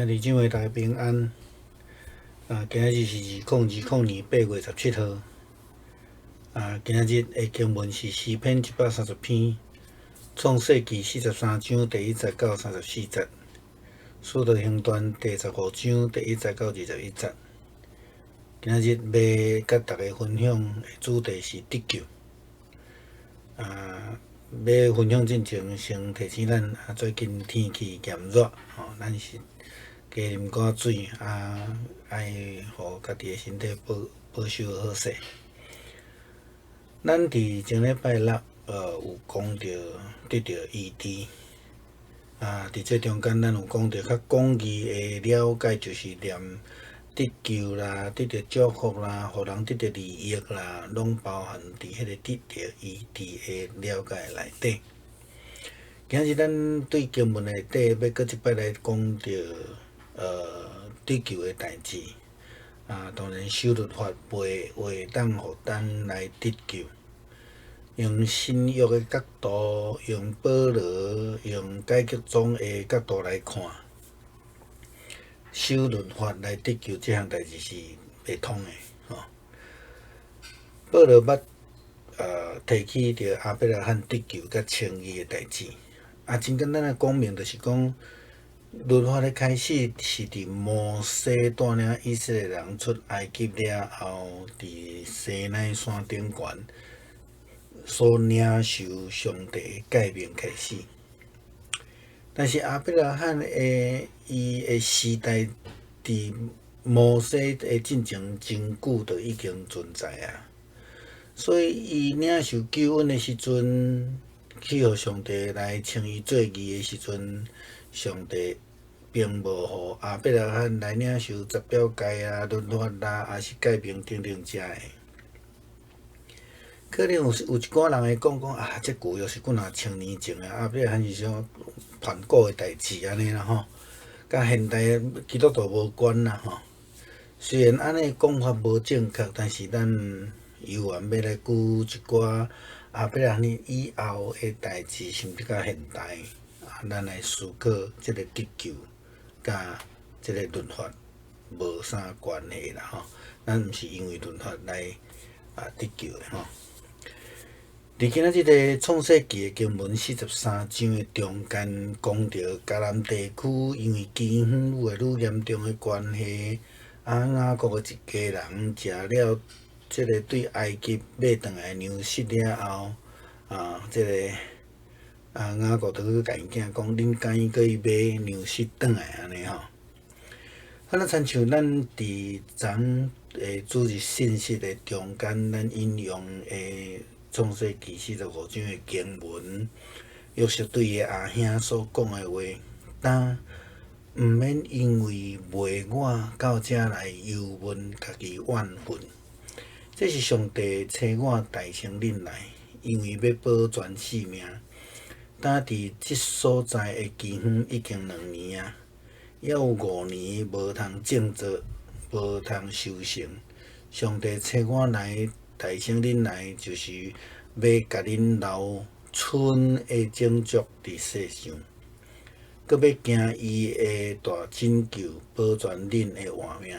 兄弟姊妹大家平安。今仔日是2020年8月17號。今仔日的經文是詩篇130篇，創世記43章第1節到34節，使徒行傳第15章第1節到21節。今仔日欲佮大家分享的主題是得救。欲分享進前，先提醒咱最近天氣炎熱，吼，咱是加啉寡水，愛予家己的身體保保守好勢。咱佇前禮拜六，有講著得著醫治。佇這中間，咱有講著較廣義的了解，就是連得救啦、得著祝福啦、予人得著利益啦，攏包含佇彼個得著醫治的了解內底。今日咱對經文內底，欲閣一擺來講著得救的代誌。當然守律法袂會當予咱來得救。用新約的角度，用保羅、用改革宗的角度來看，守律法來得救這項代誌是袂通的，吼。保羅捌提起著亞伯拉罕得救佮稱義的代誌。真簡單來講明，就是講律法的開始是佇摩西帶領以色列人出埃及了後，佇西奈山頂懸所領受上帝的誡命開始。但是亞伯拉罕的伊的時代，佇摩西的進前真久就已經存在啊，所以伊領受救恩的時陣，去予上帝來稱伊做義的時陣，上帝並無予亞伯拉罕來領受十表誡啊、律法啦，抑是誡命等等遮的。可能有一寡人會講講啊，這舊約是幾若千年前的，亞伯拉罕是啥盤古的代誌按呢啦吼，佮現代基督徒無關啦吼。雖然按呢講法無正確，但是咱猶原欲來舉一寡亞伯拉罕以後的代誌，甚至到現代，咱來思考這个得救佮這个律法無啥關係啦吼。咱毋是因為律法來得救的吼。佇今仔這个創世記的經文四十三章的中間，講著迦南地區因為饑荒愈來愈嚴重的關係，雅各的一家人食了這个對埃及買轉來的糧食了後，這个雅各就去共𪜶囝講：恁敢閣去買糧食轉來按呢吼？若親像咱佇昨的主日信息的中間，咱引用的創世記45章的經文，約瑟對伊阿兄所講的話，但毋免因為賣我到遮來憂悶家己怨恨。這是上帝差我代先恁來，因為欲保全性命。當佇這所在的饑荒已經2年啊，猶有5年無通種作，無通收成。上帝差我來代先恁來，就是欲共恁留春的種族佇世上，閣欲行伊的大拯救，保全恁的活命。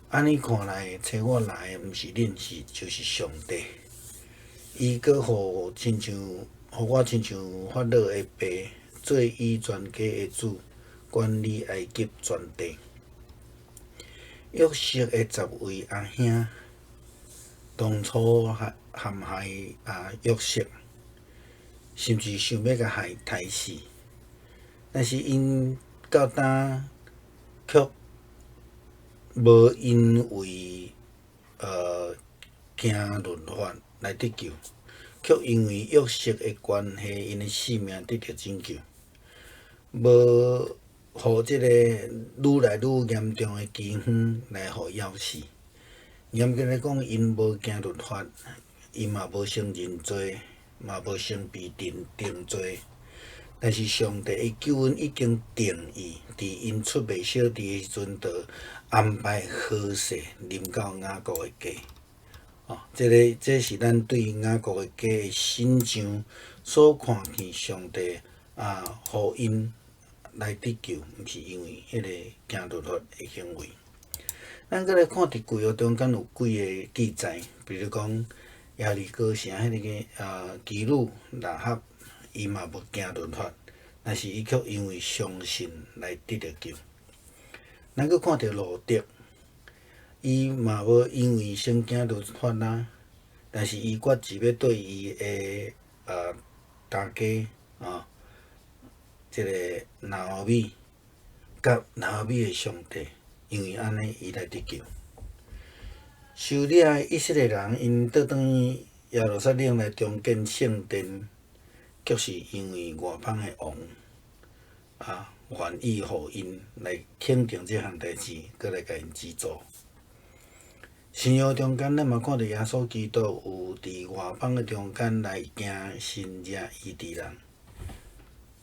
按呢看來，差我來的毋是恁，是就是上帝。伊閣予我親像法老的爸，做伊全家的主，管理埃及全地。約瑟的10位阿兄，當初陷害約瑟，甚至想欲共害刣死，但是𪜶到今卻無因為驚律法來得救，卻因為約瑟的關係，𪜶的性命得著拯救，無予這个愈來愈嚴重的饑荒來予枵死。嚴格來講，𪜶無驚律法，𪜶嘛無先認罪，嘛無先被定定罪。但是上帝的救恩已經定義，佇𪜶出賣小弟的時陣，就安排好勢臨到雅各的家。哦，這个這是咱對雅各的家的身上所看見上帝予𪜶 來得救，毋是因為彼個行律法的行為。咱閣來看佇舊約中間有幾个記載，比如講耶利哥城彼个妓女喇合，伊嘛無行律法，但是伊卻因為相信來得著救。咱閣看著路得，伊嘛無因為先行律法啊，但是伊決志欲對伊的大家啊，這个拿俄米佮拿俄米的上帝，因為按呢伊來得救。受掠的以色列人，𪜶倒轉去耶路撒冷來重建聖殿，卻是因為外邦的王願意予𪜶來肯定這項代誌，閣來共𪜶資助。新約中間，咱嘛看著耶穌基督有佇外邦的中間來行神蹟醫治人。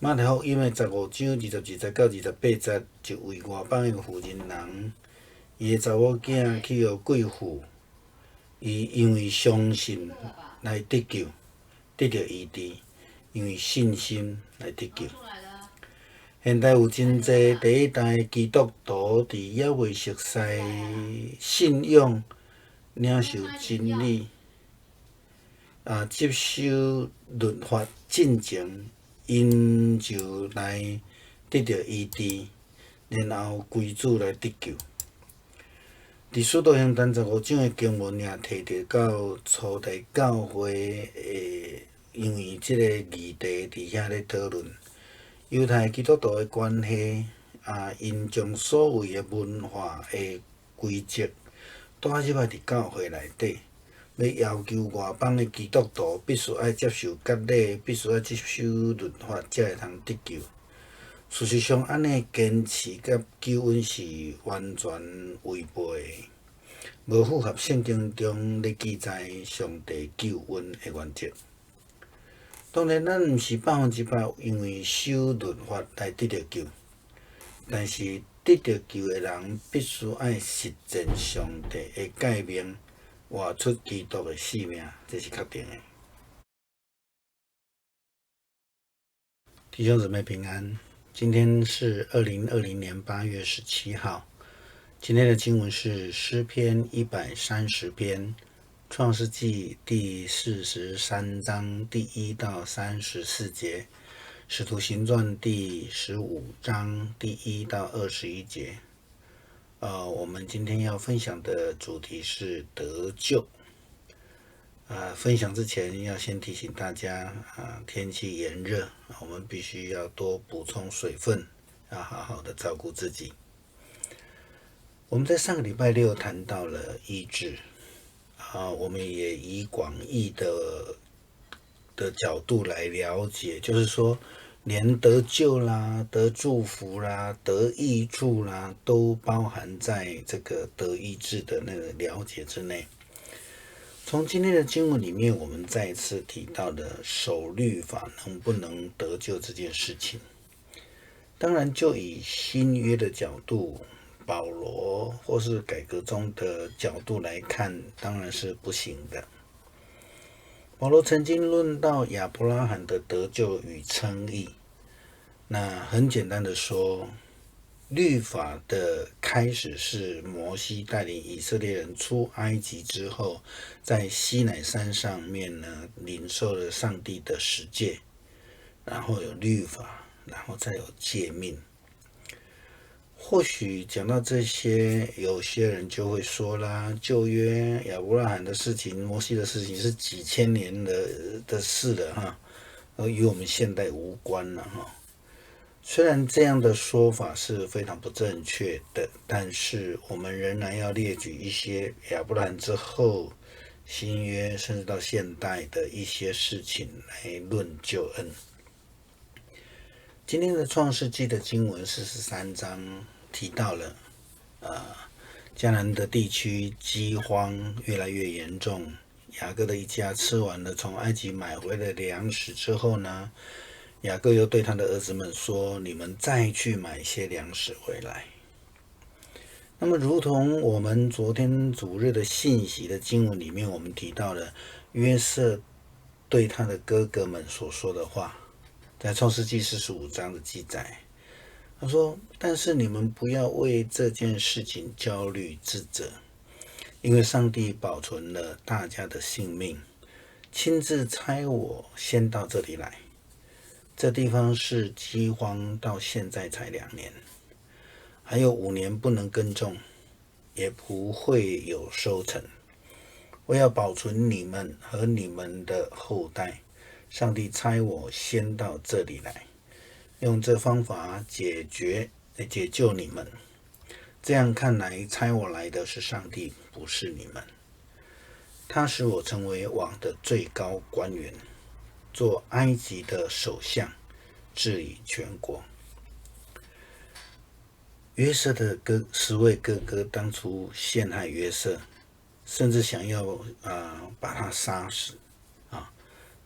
馬太福音的15章22節到28節，一位外邦的婦人人，伊的查某囝去予鬼附，伊因為相信來得救，得著醫治，因為信心來得救。現代有真濟第一代基督徒佇猶未熟似信仰、領受真理、接受律法進前，𪜶就來得著醫治，然後歸主來得救。佇使徒行傳十五章的經文也提著到初代教會的，因為這个議題佇遐咧討論。猶太基督徒的關係，𪜶將所謂的文化的規則帶入來佇教會內底，欲要求外邦的基督徒必須愛接受割禮，必須愛接受律法，才會通得救。事實上，按呢堅持佮救恩是完全違背的，無符合聖經中咧記載上帝救恩的原則。當然，咱毋是100%因為守律法來得著救，但是得著救的人必須愛實踐上帝的誡命，活出基督的生命，這是確定的。弟兄姊妹平安，今天是2020年8月17號。今天的經文是詩篇130篇。創世紀第43章第1到34節，使徒行傳第15章第1到21節。我們今天要分享的主題是得救。分享之前要先提醒大家，天氣炎熱，我們必須要多補充水分，要好好的照顧自己。我們在上個禮拜六談到了醫治。我們也以廣義的角度來了解，就是說，連得救啦、得祝福啦、得益處啦，都包含在這個得醫治的那個了解之內。從今天的經文裡面，我們再次提到的守律法能不能得救這件事情。當然，就以新約的角度，保羅或是改革宗的角度來看，當然是不行的。保羅曾經論到亞伯拉罕的得救與稱義，那很簡單的說，律法的開始是摩西帶領以色列人出埃及之後，在西乃山上面呢，領受了上帝的十誡，然後有律法，然後再有誡命。或許講到這些，有些人就會說啦：舊約亞伯拉罕的事情、摩西的事情是幾千年的事了哈，而與我們現代無關了哈。雖然這樣的說法是非常不正確的，但是我們仍然要列舉一些亞伯拉罕之後、新約甚至到現代的一些事情來論救恩。今天的創世紀的經文43章提到了，迦南的地區饑荒越來越嚴重。雅各的一家吃完了從埃及買回的糧食之後呢，雅各又對他的兒子們說：“你們再去買些糧食回來。”那麼，如同我們昨天主日的信息的經文裡面，我們提到了約瑟對他的哥哥們所說的話。在創世紀45章的記載，他说：“但是你們不要為這件事情焦慮自責，因為上帝保存了大家的性命，親自差我先到這裡來。這地方是饑荒，到現在才2年，還有五年不能耕種，也不會有收成。我要保存你們和你們的後代，上帝差我先到這裡來。”用這方法解決、解救你們。這樣看來，差我來的是上帝，不是你們。他使我成為王的最高官員，做埃及的首相，治理全國。約瑟的哥10位哥哥當初陷害約瑟，甚至想要把他殺死。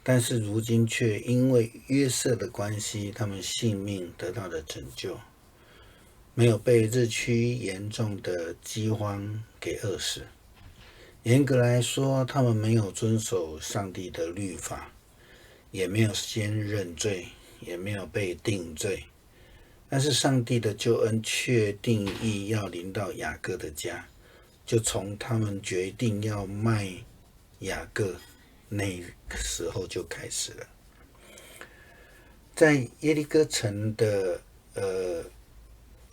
但是如今卻因為約瑟的關係，他們性命得到了拯救，沒有被日趨嚴重的饑荒給餓死。嚴格來說，他們沒有遵守上帝的律法，也沒有先認罪，也沒有被定罪。但是上帝的救恩確定意要臨到雅各的家，就從他們決定要賣雅各那個時候就開始了。在耶利哥城的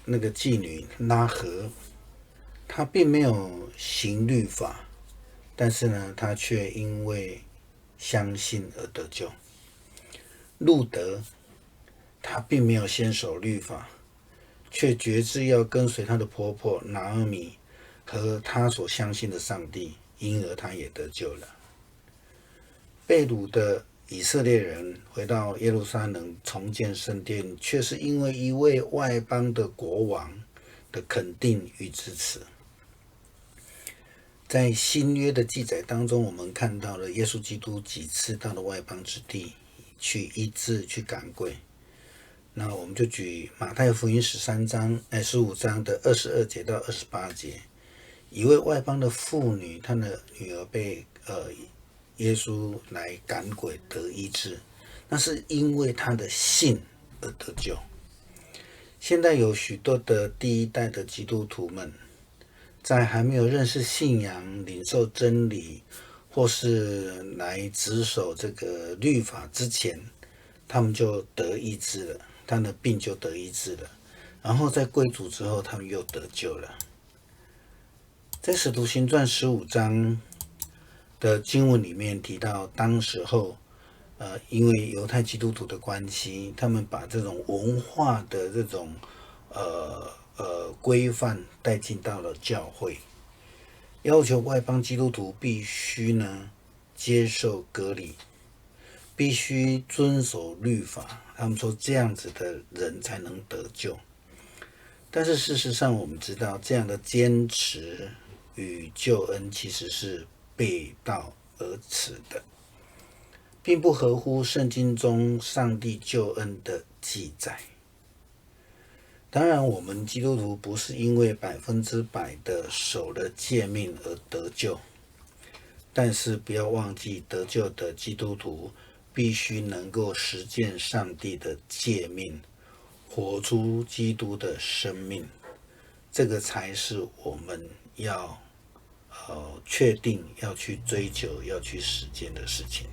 那個妓女喇合，她並沒有行律法，但是呢，她卻因為相信而得救。路得，她並沒有先守律法，卻決志要跟隨她的婆婆拿俄米和她所相信的上帝，因而她也得救了。被擄的以色列人回到耶路撒冷重建聖殿，卻是因為一位外邦的國王的肯定與支持。在新約的記載當中，我們看到了耶穌基督幾次到了外邦之地去醫治、去趕鬼。那我們就舉馬太福音13章、15章的22節到28節，一位外邦的婦女，她的女兒被耶穌來趕鬼得醫治，那是因為他的信而得救。現在有許多的第一代的基督徒們，在還沒有認識信仰、領受真理，或是來執守這個律法之前，他們就得醫治了，他的病就得醫治了。然後在歸主之後，他們又得救了。在使徒行傳15章的經文裡面提到，當時候，因為猶太基督徒的關係，他們把這種文化的這種規範帶進到了教會，要求外邦基督徒必須呢接受割禮，必須遵守律法。他們說這樣子的人才能得救。但是事實上，我們知道這樣的堅持與救恩其實是背道而馳的，並不合乎聖經中上帝救恩的記載。當然，我們基督徒不是因為100%的守了誡命而得救，但是不要忘記，得救的基督徒必須能夠實踐上帝的誡命，活出基督的生命，這個才是我們要確定要去追求、要去實踐的事情。